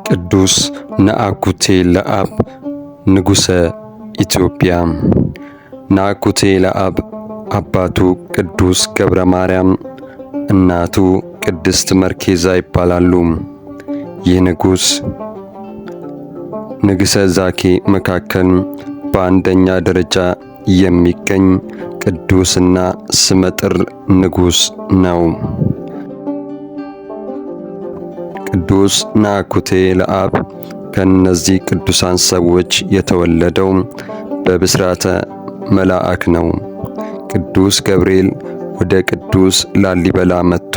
ቅዱስ ነአኩቴ ለአብ ንጉሠ ኢትዮጵያ። ነአኩቴ ለአብ አባቱ ቅዱስ ገብረ ማርያም፣ እናቱ ቅድስት መርኬዛ ይባላሉ። ይህ ንጉሥ ንግሠ ዛኬ መካከል በአንደኛ ደረጃ የሚገኝ ቅዱስና ስመጥር ንጉሥ ነው። ቅዱስ ናኩቴ ለአብ ከእነዚህ ቅዱሳን ሰዎች የተወለደው በብስራተ መልአክ ነው። ቅዱስ ገብርኤል ወደ ቅዱስ ላሊበላ መጥቶ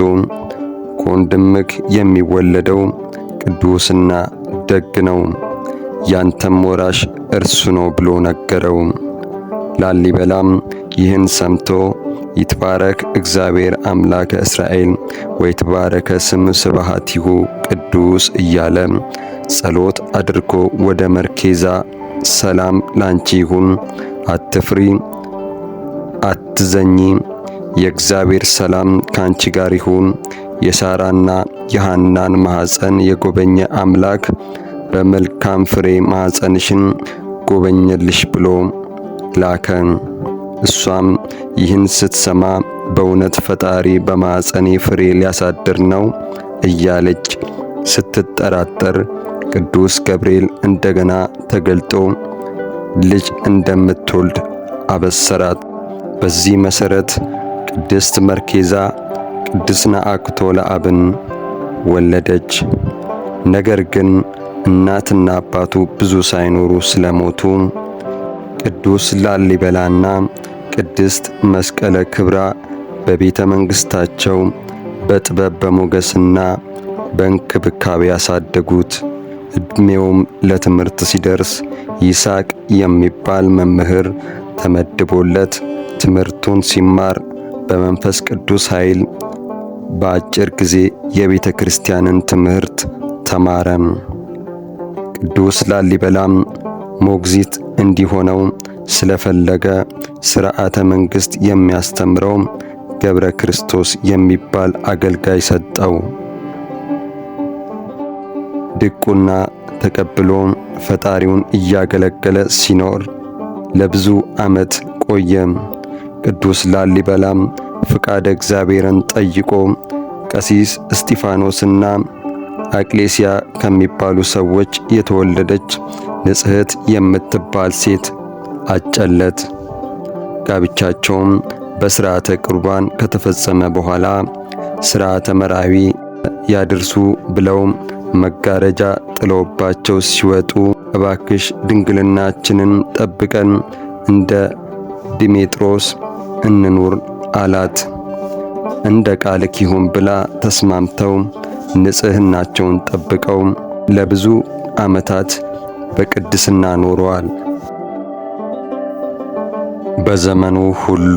ከወንድምክ የሚወለደው ቅዱስና ደግ ነው፣ ያንተም ወራሽ እርሱ ነው ብሎ ነገረው። ላሊበላም ይህን ሰምቶ ይትባረክ እግዚአብሔር አምላከ እስራኤል ወይትባረከ ስም ስብሐቲሁ ቅዱስ እያለ ጸሎት አድርጎ ወደ መርኬዛ ሰላም ላንቺ ይሁን፣ አትፍሪ፣ አትዘኚ፣ የእግዚአብሔር ሰላም ካንቺ ጋር ይሁን። የሳራና የሐናን ማኅፀን የጎበኘ አምላክ በመልካም ፍሬ ማኅፀንሽን ጎበኘልሽ ብሎ ላከ። እሷም ይህን ስትሰማ በእውነት ፈጣሪ በማኅፀኔ ፍሬ ሊያሳድር ነው እያለች ስትጠራጠር ቅዱስ ገብርኤል እንደገና ተገልጦ ልጅ እንደምትወልድ አበሰራት። በዚህ መሠረት ቅድስት መርኬዛ ቅዱስ ነአኩቶ ለአብን ወለደች። ነገር ግን እናትና አባቱ ብዙ ሳይኖሩ ስለሞቱ ቅዱስ ላሊበላና ቅድስት መስቀለ ክብራ በቤተ መንግሥታቸው በጥበብ በሞገስና በእንክብካቤ ያሳደጉት። ዕድሜውም ለትምህርት ሲደርስ ይስሐቅ የሚባል መምህር ተመድቦለት ትምህርቱን ሲማር በመንፈስ ቅዱስ ኃይል በአጭር ጊዜ የቤተ ክርስቲያንን ትምህርት ተማረም። ቅዱስ ላሊበላም ሞግዚት እንዲሆነው ስለፈለገ ሥርዓተ መንግሥት የሚያስተምረው ገብረ ክርስቶስ የሚባል አገልጋይ ሰጠው። ድቁና ተቀብሎ ፈጣሪውን እያገለገለ ሲኖር ለብዙ ዓመት ቆየ። ቅዱስ ላሊበላም ፍቃደ እግዚአብሔርን ጠይቆ ቀሲስ እስጢፋኖስና አቅሌስያ ከሚባሉ ሰዎች የተወለደች ንጽሕት የምትባል ሴት አጨለት። ጋብቻቸውም በሥርዓተ ቁርባን ከተፈጸመ በኋላ ሥርዓተ መርዓዊ ያድርሱ ብለው መጋረጃ ጥለውባቸው ሲወጡ እባክሽ ድንግልናችንን ጠብቀን እንደ ዲሜጥሮስ እንኑር አላት። እንደ ቃልክ ይሁን ብላ ተስማምተው ንጽህናቸውን ጠብቀው ለብዙ ዓመታት በቅድስና ኖረዋል። በዘመኑ ሁሉ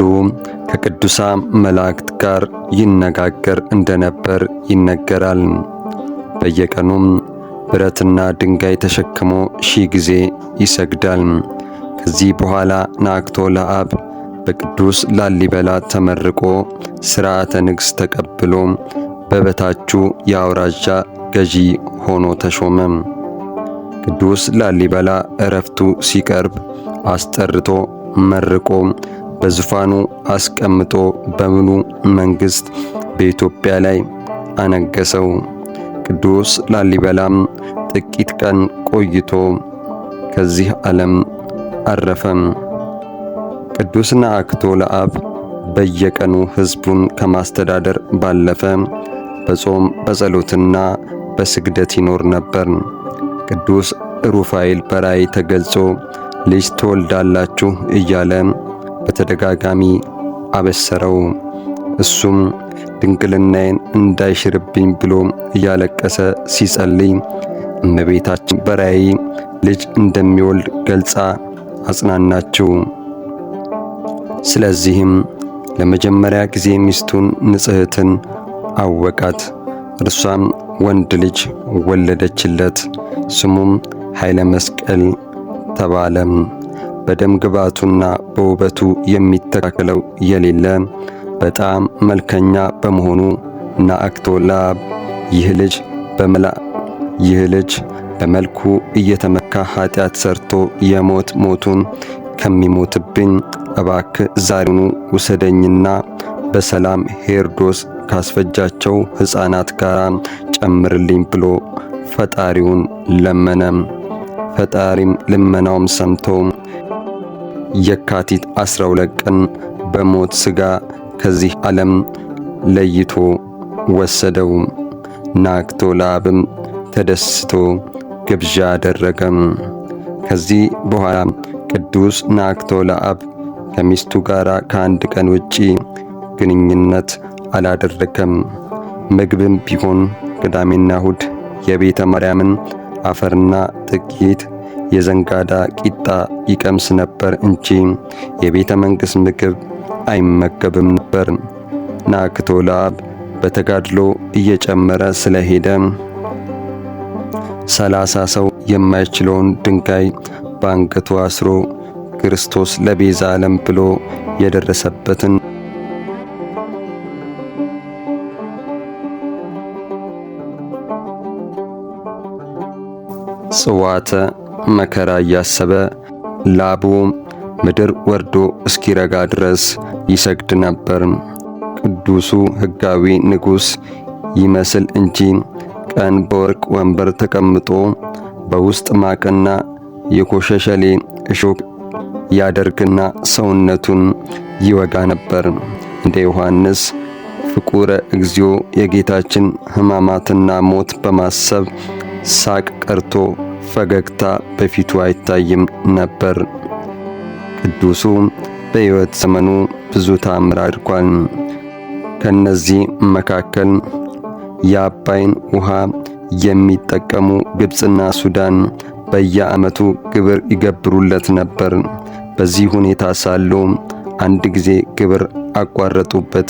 ከቅዱሳን መላእክት ጋር ይነጋገር እንደነበር ይነገራል። በየቀኑም ብረትና ድንጋይ ተሸክሞ 1000 ጊዜ ይሰግዳል። ከዚህ በኋላ ናክቶ ለአብ በቅዱስ ላሊበላ ተመርቆ ሥርዓተ ንግሥ ተቀብሎ በበታቹ የአውራጃ ገዢ ሆኖ ተሾመ። ቅዱስ ላሊበላ እረፍቱ ሲቀርብ አስጠርቶ መርቆ በዙፋኑ አስቀምጦ በምኑ መንግሥት በኢትዮጵያ ላይ አነገሰው። ቅዱስ ላሊበላም ጥቂት ቀን ቆይቶ ከዚህ ዓለም አረፈም። ቅዱስ ነአክቶ ለአብ በየቀኑ ሕዝቡን ከማስተዳደር ባለፈ በጾም በጸሎትና በስግደት ይኖር ነበር። ቅዱስ ሩፋኤል በራእይ ተገልጾ ልጅ ትወልዳላችሁ እያለ በተደጋጋሚ አበሰረው። እሱም ድንግልናዬን እንዳይሽርብኝ ብሎ እያለቀሰ ሲጸልይ እመቤታችን በራእይ ልጅ እንደሚወልድ ገልጻ አጽናናችው። ስለዚህም ለመጀመሪያ ጊዜ ሚስቱን ንጽሕትን አወቃት። እርሷም ወንድ ልጅ ወለደችለት። ስሙም ኃይለ መስቀል ተባለም። በደም ግባቱና በውበቱ የሚተካከለው የሌለ በጣም መልከኛ በመሆኑ ናአክቶ ላብ ይህ ልጅ በመላ ይህ ልጅ በመልኩ እየተመካ ኃጢአት ሰርቶ የሞት ሞቱን ከሚሞትብኝ እባክህ ዛሬውኑ ውሰደኝና በሰላም ሄሮድስ ካስፈጃቸው ሕፃናት ጋር ጨምርልኝ ብሎ ፈጣሪውን ለመነ። ፈጣሪም ልመናውም ሰምቶ የካቲት 12 ቀን በሞት ሥጋ ከዚህ ዓለም ለይቶ ወሰደው። ናክቶ ለአብም ተደስቶ ግብዣ አደረገም። ከዚህ በኋላ ቅዱስ ናክቶ ለአብ ከሚስቱ ጋር ከአንድ ቀን ውጪ ግንኙነት አላደረገም። ምግብም ቢሆን ቅዳሜና እሁድ የቤተ ማርያምን አፈርና ጥቂት የዘንጋዳ ቂጣ ይቀምስ ነበር እንጂ የቤተ መንግሥት ምግብ አይመገብም ነበር። ናክቶ ለአብ በተጋድሎ እየጨመረ ስለሄደ 30 ሰው የማይችለውን ድንጋይ በአንገቱ አስሮ ክርስቶስ ለቤዛ ዓለም ብሎ የደረሰበትን ጽዋተ መከራ እያሰበ ላቡ ምድር ወርዶ እስኪረጋ ድረስ ይሰግድ ነበር። ቅዱሱ ሕጋዊ ንጉሥ ይመስል እንጂ ቀን በወርቅ ወንበር ተቀምጦ በውስጥ ማቅና የኮሸሸሌ እሾክ ያደርግና ሰውነቱን ይወጋ ነበር። እንደ ዮሐንስ ፍቁረ እግዚኦ የጌታችን ሕማማትና ሞት በማሰብ ሳቅ ቀርቶ ፈገግታ በፊቱ አይታይም ነበር። ቅዱሱ በሕይወት ዘመኑ ብዙ ተአምር አድርጓል። ከነዚህ መካከል የአባይን ውሃ የሚጠቀሙ ግብፅና ሱዳን በየዓመቱ ግብር ይገብሩለት ነበር። በዚህ ሁኔታ ሳሉ አንድ ጊዜ ግብር አቋረጡበት።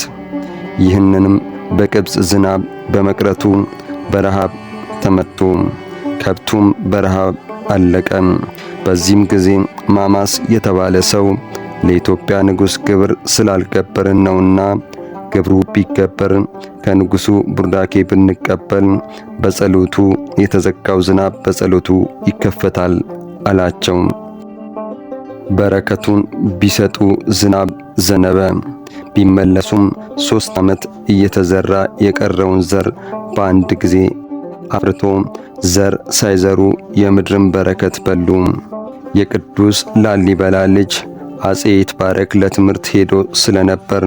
ይህንንም በግብፅ ዝናብ በመቅረቱ በረሃብ ተመቱ፣ ከብቱም በረሃብ አለቀ። በዚህም ጊዜ ማማስ የተባለ ሰው ለኢትዮጵያ ንጉሥ ግብር ስላልገበርን ነውና ግብሩ ቢገበር ከንጉሱ ቡርዳኬ ብንቀበል በጸሎቱ የተዘጋው ዝናብ በጸሎቱ ይከፈታል አላቸው። በረከቱን ቢሰጡ ዝናብ ዘነበ። ቢመለሱም 3 ዓመት እየተዘራ የቀረውን ዘር በአንድ ጊዜ አፍርቶ ዘር ሳይዘሩ የምድርን በረከት በሉ። የቅዱስ ላሊበላ ልጅ አጼ ይትባረክ ለትምህርት ሄዶ ስለነበር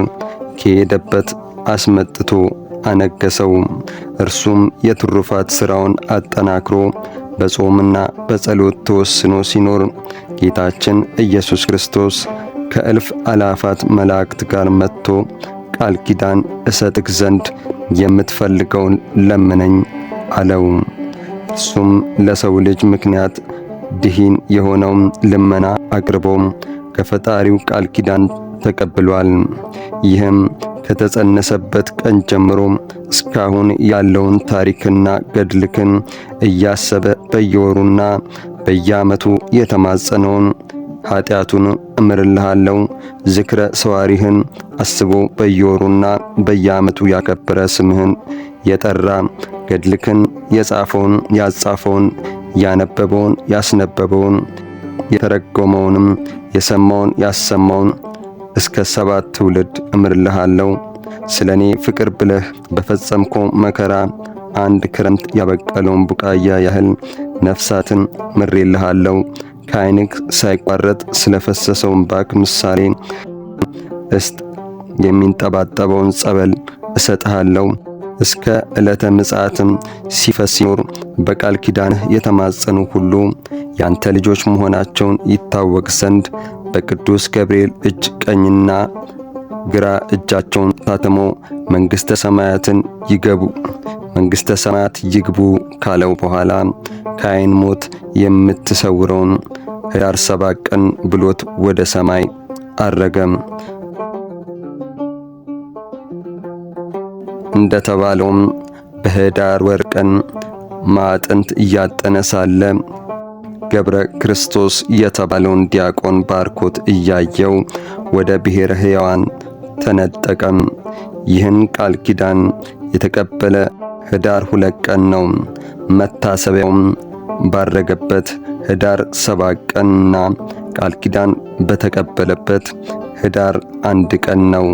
ከሄደበት አስመጥቶ አነገሰው። እርሱም የትሩፋት ሥራውን አጠናክሮ በጾምና በጸሎት ተወስኖ ሲኖር ጌታችን ኢየሱስ ክርስቶስ ከእልፍ አላፋት መላእክት ጋር መጥቶ ቃል ኪዳን እሰጥክ ዘንድ የምትፈልገውን ለምነኝ አለው። እርሱም ለሰው ልጅ ምክንያት ድሂን የሆነውን ልመና አቅርቦ ከፈጣሪው ቃል ኪዳን ተቀብሏል። ይህም ከተጸነሰበት ቀን ጀምሮ እስካሁን ያለውን ታሪክና ገድልክን እያሰበ በየወሩና በየዓመቱ የተማጸነውን ኃጢአቱን እምርልሃለሁ። ዝክረ ሰዋሪህን አስቦ በየወሩና በየዓመቱ ያከበረ ስምህን የጠራ ገድልክን የጻፈውን ያጻፈውን ያነበበውን ያስነበበውን የተረጎመውንም የሰማውን ያሰማውን እስከ 7 ትውልድ እምርልሃለሁ። ስለ እኔ ፍቅር ብለህ በፈጸምኮ መከራ አንድ ክረምት ያበቀለውን ቡቃያ ያህል ነፍሳትን ምሬልሃለሁ። ከዓይንህ ሳይቋረጥ ስለፈሰሰው እምባክ ምሳሌ እስጥ የሚንጠባጠበውን ጸበል እሰጥሃለሁ። እስከ ዕለተ ምጽአትም ሲፈስ ሲኖር በቃል ኪዳንህ የተማጸኑ ሁሉ ያንተ ልጆች መሆናቸውን ይታወቅ ዘንድ በቅዱስ ገብርኤል እጅ ቀኝና ግራ እጃቸውን ታትሞ መንግሥተ ሰማያትን ይገቡ መንግሥተ ሰማያት ይግቡ ካለው በኋላ ከዓይን ሞት የምትሰውረውን ኅዳር 7 ቀን ብሎት ወደ ሰማይ አረገም። እንደተባለውም በኅዳር ወር ቀን ማዕጠንት እያጠነ ሳለ ገብረ ክርስቶስ የተባለውን ዲያቆን ባርኮት እያየው ወደ ብሔረ ሕያዋን ተነጠቀም። ይህን ቃል ኪዳን የተቀበለ ህዳር 2 ቀን ነው። መታሰቢያውም ባረገበት ህዳር 7 ቀንና ቃል ኪዳን በተቀበለበት ህዳር 1 ቀን ነው።